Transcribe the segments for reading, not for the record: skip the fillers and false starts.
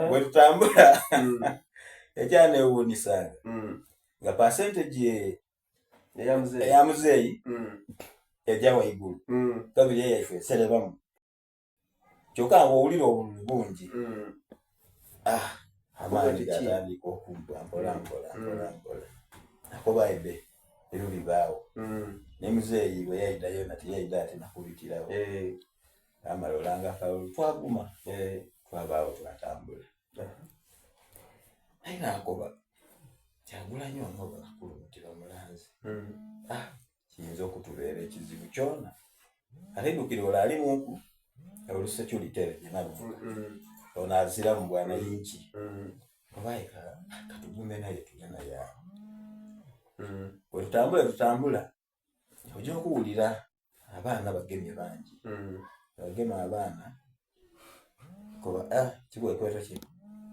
Bwe tutambula ekyanewuunisanga nga percentage eya muzeeyi eja waigulu, kabiri eyaife eserebamu, kyokka nga owulira obululu bungi. Ah, amaanyi gatandika okumpwa mpola mpola mpola mpola. Akoba ebe ebyo bibaawo. Ne muzeeyi bwe yaida yona tiyaida ate nakubitirawo. Amala olanga akalulu twaguma, twabaawo twatambula. Naye nakoba Kyagulanyi ono bakulu nti bamulanze, ah, kiyinza okutubeera ekizibu kyona. Ate jukira ole ali muku olusecurity ebyo gyenaluvuga ono aziramu bwanayinki obaye katugume naye tule naye awo. Bwe tutambula tutambula ojja okuwulira abaana bagemye bangi, bagema abaana koba ah, kikwekweto kino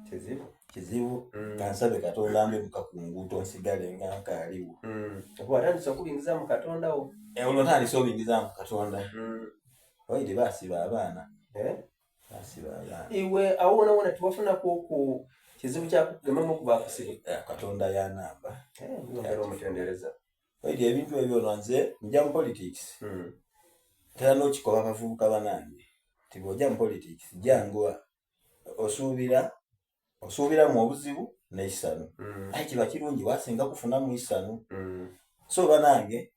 kizibu. Kizibu. Kansabe Katonda mbe muka ku nguuto nsigale nga nkaaliwo. Oba watandise okubingiza mu Katonda wo. Olwo ntandise obingiza mu Katonda. Oidi basiba abaana. Basiba abaana. Iwe awo wona wona tiwafunaku ku kizibu kyakugemamu okubakusiba? Katonda yanamba. Yongera omutendereza. Oidi ebintu ebyo ono nze nja mu politics. Ntera n'okikoba abavubuka banange nti bw'ojja mu politics janguwa osuubira osuubiramu obuzibu n'essanyu, aye kiba kirungi wasinga kufunamu issanyu. So banange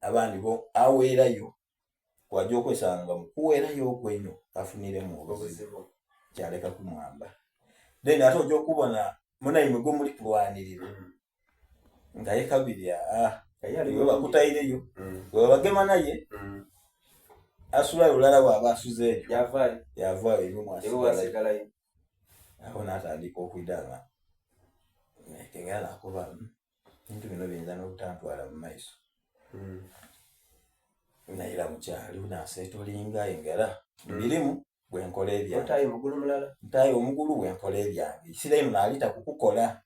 abandi bo aweerayo wajja okwesanga mu kuweerayo okwo ennyo afuniremu obuzibu kyaleka kumwamba. Then ate ojja okubona munaimwe gwe muli kulwanirira nga ye kabiri aa iwe bakutaireyo bwe babagema naye asula lulala bw'aba asuzeeyo yavaayo. Yavaayo imwe iwe mwasigalayo. Wasigalayo. Awo n'atandika okwida nga nekengera nakuba bintu bino biyinza n'obutantwala mu maiso. Naira mukyalo naseetolinga engera birimu bwenkola ebyange. Otayo mugulu mulala. Ntayo omugulu bwenkola ebyange ekiseera ino naalita kukukola.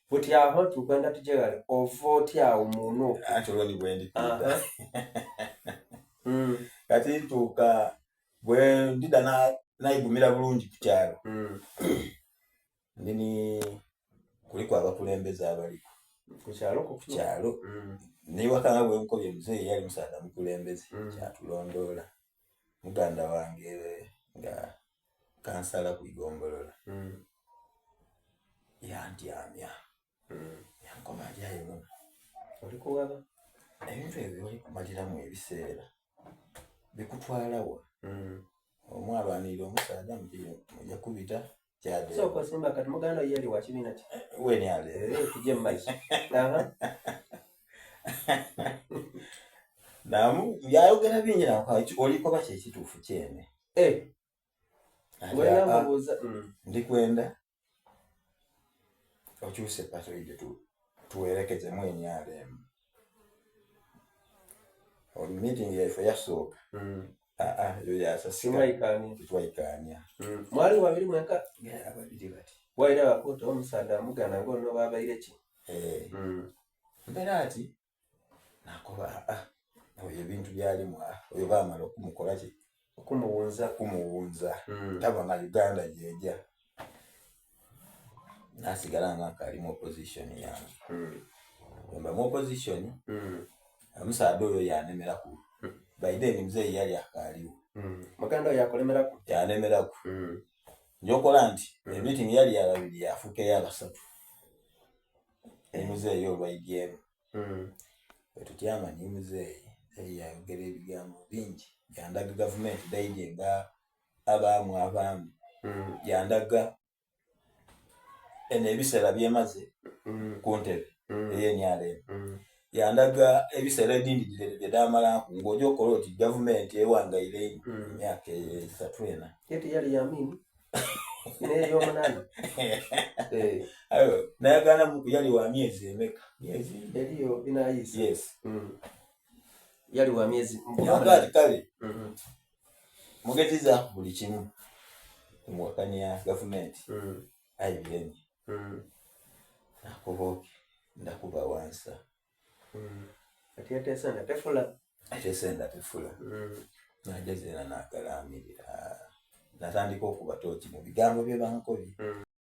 Buti aho tukwenda tuje ghale ova otya awo muno? Anti olwo ni bwendi kwida. Kati ntuuka bwe ndida naigumira bulungi ku kyalo. Ndini kuliku abakulembeze abaliku ku kyalo. Ku kyalo neiwaka nga bwenkobye muzeeyi yali musaadha mukulembeze. Kyatulondoola muganda wange nga kansala ku igombolola yantyamya, yankoba ati aye muno oli kuwaba ebintu ebyo byoli kumaliramu ebiseera bikutwala wa? Omwalwanirira omusaadha muti muja kubita kyade. Sooka osimba kati muganda wo yali wa kibiina ki? Wenyale. Tujje mu maiso. Aha. Namu yayogera bingi nakoba olikoba ki ekituufu kyene. Ati, Wena "Ah, mubuuza. Ndikwenda okyuse pato ije tuwerekezemu enyala emu." Oli meeting yaife yasooka aa eyo yasasika. Simwaikaania. Tetwaikaania. Mwali babiri mwenka? Nga ababiri bati. Waira bakuta omusaadha muganda ng'ono babaire ki? Mbeera ati nakoba aa oyo ebintu byalimu aa oyo baamala okumukola ki? Okumuwunza. Okumuwunza. Tabona Uganda gyeja nasigala nga nkaali mu opposition yange. Bwemba mu opposition omusaadha oyo yanemeraku. By then muzeeyi yali akaaliwo. Muganda wo yakulemeraku? Yanemeraku. Njokola nti emeeting yali yababiri yafuuka eyabasatu ni muzeeyi olwaidyemu. Bwetutyama ni muzeeyi, muzeeyi yayogera ebigambo bingi yandaga gavumenti dhaidye nga abaamu abaamu, yandaga eno ebiseera byemaze ku ntebe ey'NRM, yandaga ebiseera edindi byedamalaku ng'oja okola oti gavumenti ewangaire inho emyaka esatu ena. Ye teyali ya Amini n'ey'omunaana. Aye nayaganamuku yali wa myezi emeka? Myezi Eriyo binayiisa. Yes. Yali wa myezi Yanga ati kale mugezezaaku buli kimu muwakanya gavumenti aye biremye. Nakoba okay ndakuba wansa. Ati eteesa nga tefula. Eteesa enda tefula. Naja zeena nagalamirira. Natandika okuba tooki mu bigambo bye bankobye.